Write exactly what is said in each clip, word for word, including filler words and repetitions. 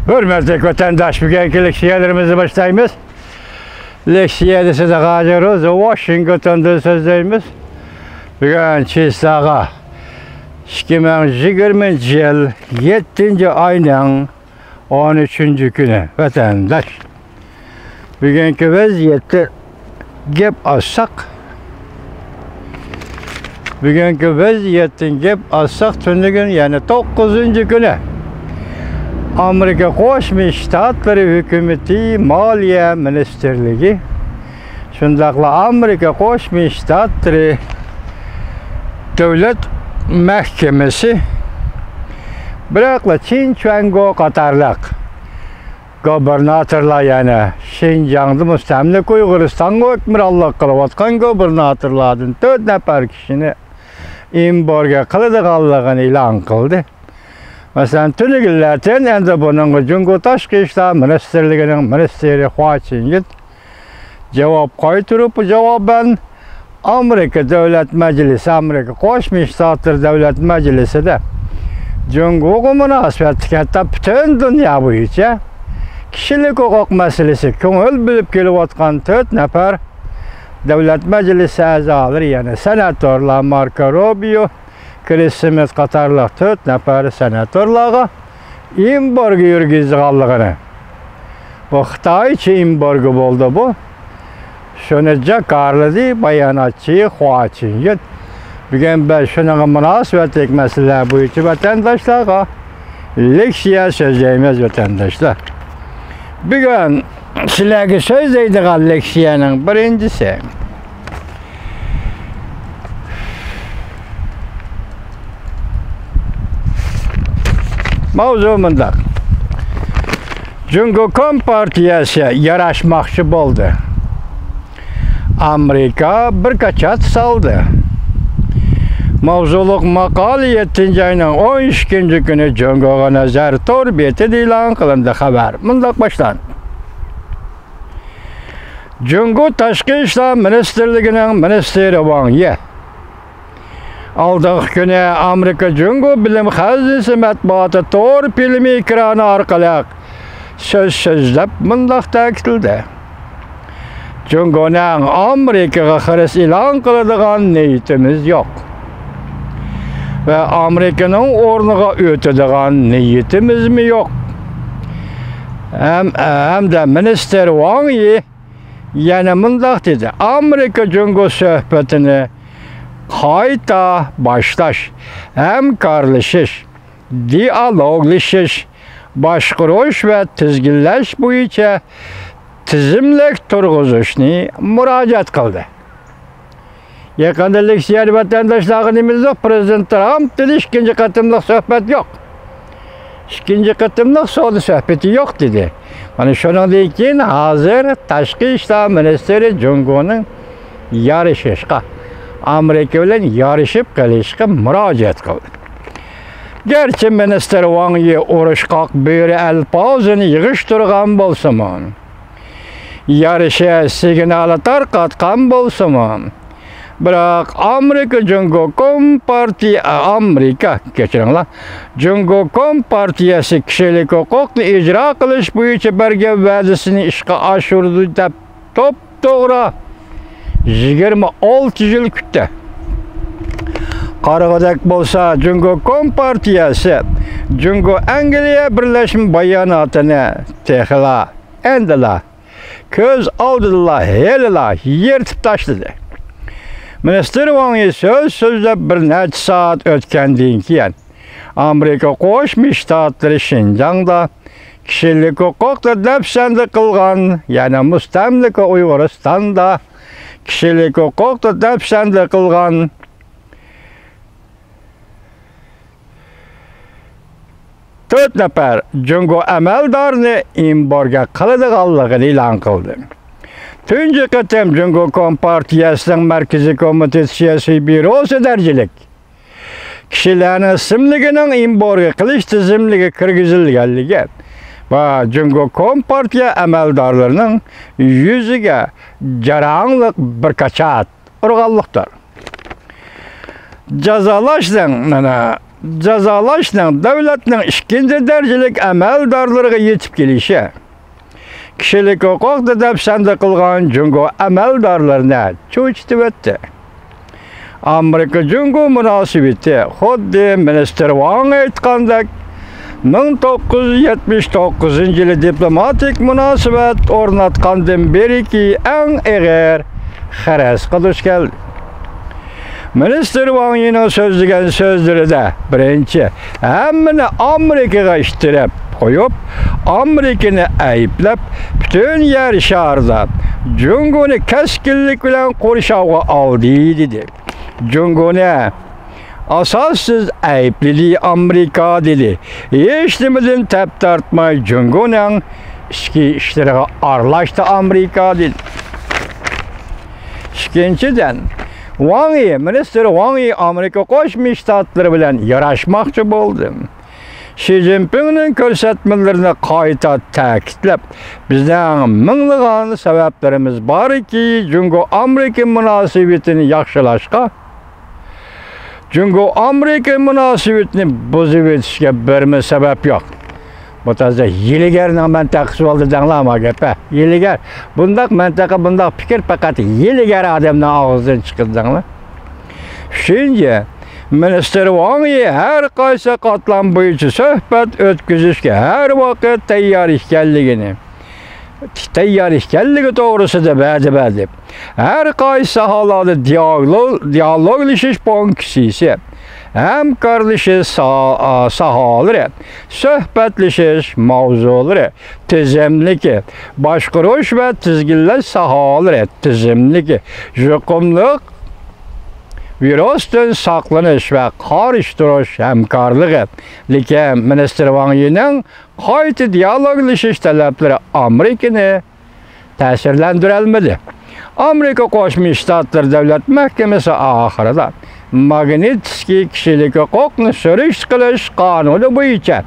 ھۆرمەتلىك ۋەتەنداش، بۈگۈنكى لېكسىيەلىرىمىزنى باشلايمىز. لېكسىيەدە سىزگە ھازىر روزا ۋاشىنگتوندىن سۆزلەيمىز. بۈگۈن چىسلاغا ئىككى مىڭ يىگىرمىنچى يىل يەتتىنچى ئاينىڭ ئون ئۈچىنچى كۈنى، ۋەتەنداش. بۈگۈنكى ۋەزىيەتتە گەپ ئاچساق، بۈگۈنكى ۋەزىيەتتىن گەپ ئاچساق، تۈنۈگۈن، يەنى توققۇزىنچى كۈنى، ئامېرىكا قوشما شتاتلىرى ھۆكۈمىتى، مالىيە مىنىستىرلىكى، شۇنداقلا ئامېرىكا قوشما شتاتلىرى دۆلەت مەھكىمىسى، بىراقلا چىن چۈەنگو قاتارلىق گوبېرناتورلار، يەنى شىنجاڭدا مۇستەملىكە ئۇيغۇرىستانغا ھۆكۈمرانلىق قىلىۋاتقان گوبېرناتورلاردىن تۆت نەپەر كىشىنى ئېمبارگو قىلىدىغانلىقىنى ئېلان قىلدى. مەسىلەن، تۈنۈگۈنلەردىن ئەمدى بۇنىڭغا جۇڭگو تاشقى ئىشلار مىنىستىرلىكىنىڭ مىنىستىرى خۇا چىنيىت جاۋاب قايتۇرۇپ، جاۋابەن ئامېرىكا دۆلەت مەجلىسى، ئامېرىكا قوشما شتاتلىرى دۆلەت مەجلىسىدە جۇڭگوغا مۇناسىۋەتلىك، ھەتتا پۈتۈن دۇنيا بويىچە كىشىلىك ھوقۇق مەسىلىسى كۆڭۈل بۆلۈپ كېلىۋاتقان تۆت نەپەر دۆلەت مەجلىسى ئەزالىرى، يەنى سېناتورلار ماركو روبىيو، كرىس سمىت قاتارلىق تۆت نەپەر سېناتورلارغا ئېمبارگو يۈرگۈزىدىغانلىقىنى، بۇ خىتايچە ئېمبارگو بولدى بۇ، شۇنى جاكارلىدى باياناتچى خۇا چىنيىت. بۈگۈن بىز شۇنىڭغا مۇناسىۋەتلىك مەسىلىلەر بويىچە ۋەتەنداشلارغا لېكسىيە سۆزلەيمىز، ۋەتەنداشلار. بۈگۈن سىلەرگە سۆزلەيدىغان لېكسىيەنىڭ بىرىنچىسى، ماۋزۇ مۇنداق. جۇڭگو كومپارتىيەسى ياراشماقچى بولدى. ئامېرىكا بىر كاچات سالدى. ماۋزۇلۇق ماقالە يەتتىنچى ئاينىڭ ئون ئىككىنچى كۈنى جۇڭگوغا نەزەر تور بېتىدە ئېلان قىلىندى. خەۋەر مۇنداق باشلاندى. جۇڭگو تاشقى ئىشلار مىنىستىرلىكىنىڭ مىنىستىرى ۋاڭ يى ئالدىنقى كۈنى ئامېرىكا جۇڭگو بىلىم خەزىنىسى مەتبۇئاتى تور فىلىمى ئېكرانى ئارقىلىق سۆز سۆزلەپ مۇنداق تەكىتلىدى: جۇڭگونىڭ ئامېرىكىغا خىرىس ئېلان قىلىدىغان نىيىتىمىز يوق ۋە ئامېرىكىنىڭ ئورنىغا ئۆتىدىغان نىيىتىمىزمۇ يوق. ھەم، ھەمدە مىنىستىر ۋاڭ يى يەنە مۇنداق دېدى: ئامېرىكا جۇڭگو سۆھبىتىنى قايتا باشلاش، ھەمكارلىشىش، دىئالوگلىشىش، باشقۇرۇش ۋە تىزگىنلەش بويىچە تىزىملىك تۇرغۇزۇشنى مۇراجىئەت قىلدى. يېقىندا لېكسىيەدە ۋەتەنداشلارغا نېمە دېدۇق؟ پرېزىدېنت ترامپ دېدى، ئىككىنچى قېتىملىق سۆھبەت يوق. ئىككىنچى قېتىملىق سودا سۆھبىتى يوق دېدى. مانا شۇنىڭدىن كېيىن ھازىر تاشقى ئىشلار مىنىستىرى جۇڭگونىڭ يارىشىشقا، ئامېرىكا بىلەن يارىشىپ قېلىشقا مۇراجىئەت قىلدى. گەرچە مىنىستىر ۋاڭ يى ئۇرۇشقاق بۆرە ئەلپازىنى يىغىشتۇرغان بولسىمۇ، يارىشىش سىگنالى تارقاتقان بولسىمۇ، بىراق ئامېرىكا جۇڭگو كومپارتىيە، ئامېرىكا، كەچۈرۈڭلار، جۇڭگو كومپارتىيەسى كىشىلىك ھوقۇقنى ئىجرا قىلىش بويىچە بەرگەن ۋەدىسىنى ئىشقا ئاشۇرىدۇ دەپ توپتوغرا يىگىرمە ئالتە يىل كۈتتى. قارىغۇدەك بولسا، جۇڭگو كومپارتىيەسى جۇڭگو ئەنگلىيە بىرلەشمە باياناتىنى تېخىلا، ئەمدىلا، كۆز ئالدىدىلا ھېلىلا يىرتىپ تاشلىدى. مىنىستىر ۋاڭ يى سۆز سۆزلەپ بىر نەچچە سائەت ئۆتكەندىن كېيىن، ئامېرىكا قوشما شتاتلىرى شىنجاڭدا كىشىلىك ھوقۇقنى دەپسەندە قىلغان، يەنى مۇستەملىكە ئۇيغۇرىستاندا كىشىلىك ھوقۇقنى دەپسەندە قىلغان تۆت نەپەر جۇڭگو ئەمەلدارىنى ئېمبارگو قىلىدىغانلىقىنى ئېلان قىلدى. تۇنجى قېتىم جۇڭگو كومپارتىيەسىنىڭ مەركىزىي كومىتېتى سىياسىي بيۇروسى دەرىجىلىك كىشىلەرنىڭ ئىسىملىكىنىڭ ئېمبارگو قىلىش تىزىملىكىگە كىرگۈزۈلگەنلىكى ۋە جۇڭگو كومپارتىيە ئەمەلدارلىرىنىڭ يۈزىگە جاراڭلىق بىر كاچات ئۇرغانلىقتۇر. جازالاشنىڭ، مانا، جازالاشنىڭ دۆلەتنىڭ ئىككىنچى دەرىجىلىك ئەمەلدارلىرىغا يېتىپ كېلىشى كىشىلىك ھوقۇقتا دەپسەندە قىلغان جۇڭگو ئەمەلدارلىرىنى چۆچۈتۈۋەتتى. ئامېرىكا جۇڭگو مۇناسىۋىتى خۇددى مىنىستىر ۋاڭ ئېيتقاندەك، مىڭ توققۇز يۈز يەتمىش توققۇزىنچى يىلى دىپلوماتىك مۇناسىۋەت ئورناتقاندىن بېرىكى ئەڭ ئېغىر خىرىسقا دۇچ كەلدى. مىنىستىر ۋاڭ يىنىڭ سۆزلىگەن سۆزلىرىدە، بىرىنچى، ھەممىنى ئامېرىكىغا ئىتتىرىپ قويۇپ، ئامېرىكىنى ئەيىبلەپ، پۈتۈن يەر شارىدا جۇڭگونى كەسكىنلىك بىلەن قورشاۋغا ئالدى، دېدى. جۇڭگونى ئاساسسىز ئەيىبلىدى ئامېرىكا، دېدى. ھېچنېمىدىن تەپ تارتماي جۇڭگونىڭ ئىچكى ئىشلىرىغا ئارىلاشتى ئامېرىكا، دېدى. ئىككىنچىدىن، ۋاڭ يى، مىنىستىر ۋاڭ يى ئامېرىكا قوشما شتاتلىرى بىلەن ياراشماقچى بولدى. شى جىنپىڭنىڭ كۆرسەتمىلىرىنى قايتا تەكىتلەپ، بىزنىڭ مىڭلىغان سەۋەبلىرىمىز باركى، جۇڭگو ئامېرىكا مۇناسىۋىتىنى ياخشىلاشقا، جۇڭگو ئامېرىكا مۇناسىۋىتىنى بۇزۇۋېتىشكە بىرمۇ سەۋەب يوق. بۇ تازا ھىيلىگەرنىڭ مەنتىقىسى بولدى دەڭلار، ما گەپ، ھە؟ ھىيلىگەر. بۇنداق مەنتىقە، بۇنداق پىكىر پەقەت ھىيلىگەر ئادەمنىڭ ئاغزىدىن چىقىدۇ دەڭلار. ئۈچىنچى، مىنىستىر ۋاڭ يى ھەر قايسى قاتلام بويىچە سۆھبەت ئۆتكۈزۈشكە ھەر ۋاقىت تەييار ئىكەنلىكىنى، تەييار ئىكەنلىكى توغرىسىدا ۋەدە بەردى. ھەر قايسى ساھەلەردە دىيالوگ، دىيالوگلىشىش پونكسىيىسى، ھەمكارلىشىش سا-، ساھەلىرى، سۆھبەتلىشىش ماۋزۇلىرى، تىزىملىكى، باشقۇرۇش ۋە تىزگىنلەش ساھەلىرى تىزىملىكى، يۇقۇملۇق ۋىرۇستىن ساقلىنىش ۋە قارشى تۇرۇش ھەمكارلىقى. لېكىن مىنىستىر ۋاڭ يىنىڭ قايتا دىيالوگلىشىش تەلەپلىرى ئامېرىكىنى تەسىرلەندۈرەلمىدى. ئامېرىكا قوشما شتاتلىرى دۆلەت مەھكىمىسى ئاخىرىدا ماگنىتسكىي كىشىلىك ھوقۇقنى سۈرۈشتە قىلىش قانۇنى بويىچە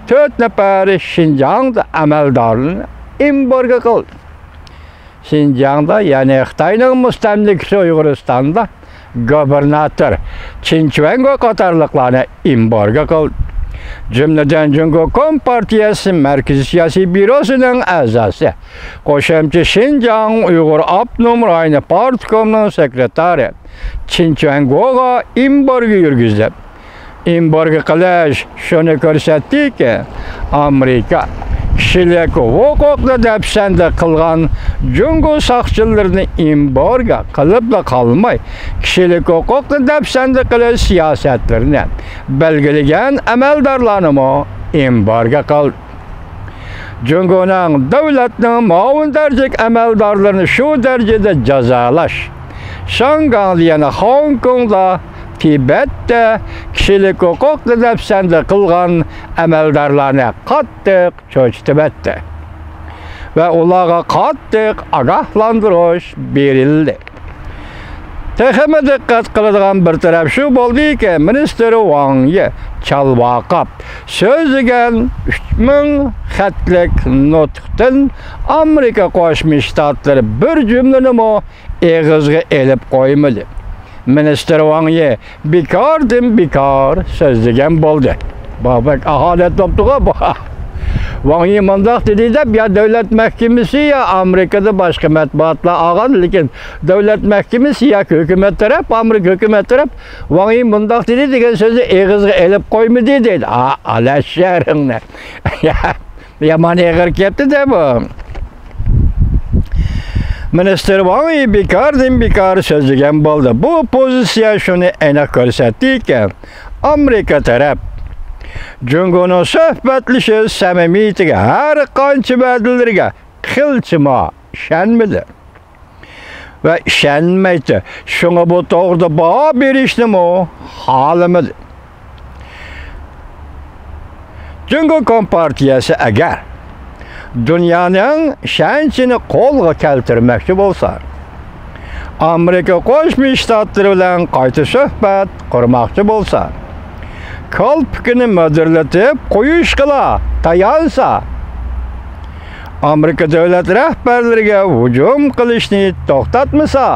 تۆت نەپەر شىنجاڭدا ئەمەلدارنى ئېمبارگو قىلدى. شىنجاڭدا، يەنى خىتاينىڭ مۇستەملىكىسى ئۇيغۇرىستاندا گۇبېرناتور چېن چۈەنگو قاتارلىقلارنى ئېمبارگو قىلدى. جۈملىدىن جۇڭگو كومپارتىيەسى مەركىزىي سىياسىي بيۇروسىنىڭ ئەزاسى، قوشۇمچە شىنجاڭ ئۇيغۇر ئاپتونوم رايونى پارتكومىنىڭ سېكرېتارى چېن چۈەنگوغا ئېمبارگو يۈرگۈزدى. ئېمبارگو قىلىش شۇنى كۆرسەتتىكى، ئامېرىكا كىشىلىك ھوقۇقنى دەپسەندە قىلغان جۇڭگو ساقچىلىرىنى ئېمبارگو قىلىپلا قالماي، كىشىلىك ھوقۇقنى دەپسەندە قىلىش سىياسەتلىرىنى بەلگىلىگەن ئەمەلدارلارنىمۇ ئېمبارگو قىلدى. جۇڭگونىڭ دۆلەتنىڭ مۇئاۋىن دەرىجىلىك ئەمەلدارلىرىنى شۇ دەرىجىدە جازالاش، شياڭگاڭدا، يەنە خوڭكوڭدا، تىبەتتە كىشىلىك ھوقۇقنى دەپسەندە قىلغان ئەمەلدارلارنى قاتتىق چۆچۈتۈۋەتتى ۋە ئۇلارغا قاتتىق ئاگاھلاندۇرۇش بېرىلدى. تېخىمۇ دىققەت قىلىدىغان بىر تەرەپ شۇ بولدىكى، مىنىستىر ۋاڭ يى چالۋاقاپ سۆزلىگەن ئۈچ مىڭ خەتلىك نۇتۇقتىن ئامېرىكا قوشما شتاتلىرى بىر جۈملىنىمۇ ئېغىزغا ئېلىپ قويمىدى. مىنىستىر ۋاڭ يى بىكاردىن بىكار سۆزلىگەن بولدى. بۇ بەك ئاھانەت بوپتىغۇ بۇ. ۋاڭ يى مۇنداق دېدى دەپ يا دۆلەت مەھكىمىسى يا ئامېرىكىدا باشقا مەتبۇئاتلار ئالغان، لېكىن دۆلەت مەھكىمىسى ياكى ھۆكۈمەت تەرەپ، ئامېرىكا ھۆكۈمەت تەرەپ ۋاڭ يى مۇنداق دېدى دېگەن سۆزنى ئېغىزغا ئېلىپ قويمىدى دەيدۇ. ئا، ئالە شەرىڭنى. يامان ئېغىر كەتتى-دە بۇ. مىنىستىر ۋاڭ يى بىكاردىن بىكار سۆزلىگەن بولدى. بۇ پوزىتسىيە شۇنى ئېنىق كۆرسەتتىكى، ئامېرىكا تەرەپ جۇڭگونىڭ سۆھبەتلىشىش سەمىمىيىتىگە ھەر قانچە ۋەدىلىرىگە قىلچىمۇ ئىشەنمىدى ۋە ئىشەنمەيتتى. شۇڭا بۇ توغرىدا باھا بېرىشنىمۇ خالىمىدى. جۇڭگو كومپارتىيەسى ئەگەر دۇنيانىڭ ئىشەنچىنى قولغا كەلتۈرمەكچى بولسا، ئامېرىكا قوشما شتاتلىرى بىلەن قايتا سۆھبەت قۇرماقچى بولسا، كالپۇكىنى مىدىرلىتىپ قويۇشقىلا تايانسا، ئامېرىكا دۆلەت رەھبەرلىرىگە ھۇجۇم قىلىشنى توختاتمىسا،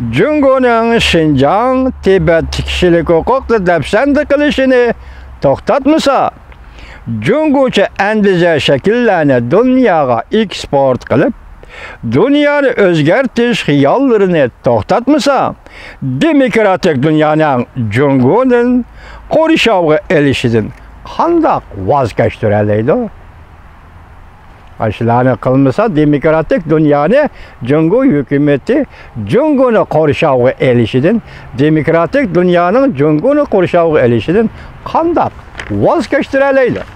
جۇڭگونىڭ شىنجاڭ، تىبەت كىشىلىك ھوقۇقنى دەپسەندە قىلىشىنى توختاتمىسا، جۇڭگوچە ئەندىزە شەكىللەرنى دۇنياغا ئېكسپورت قىلىپ، دۇنيانى ئۆزگەرتىش خىياللىرىنى توختاتمىسا، دېموكراتىك دۇنيانىڭ جۇڭگونىڭ قورشاۋغا ئېلىشىدىن قانداق ۋاز كەچتۈرەلەيدۇ؟ ئاشۇلارنى قىلمىسا، دېموكراتىك دۇنيانى جۇڭگو ھۆكۈمىتى جۇڭگونى قورشاۋغا ئېلىشىدىن، دېموكراتىك دۇنيانىڭ جۇڭگونى قورشاۋغا ئېلىشىدىن قانداق ۋاز كەچتۈرەلەيدۇ؟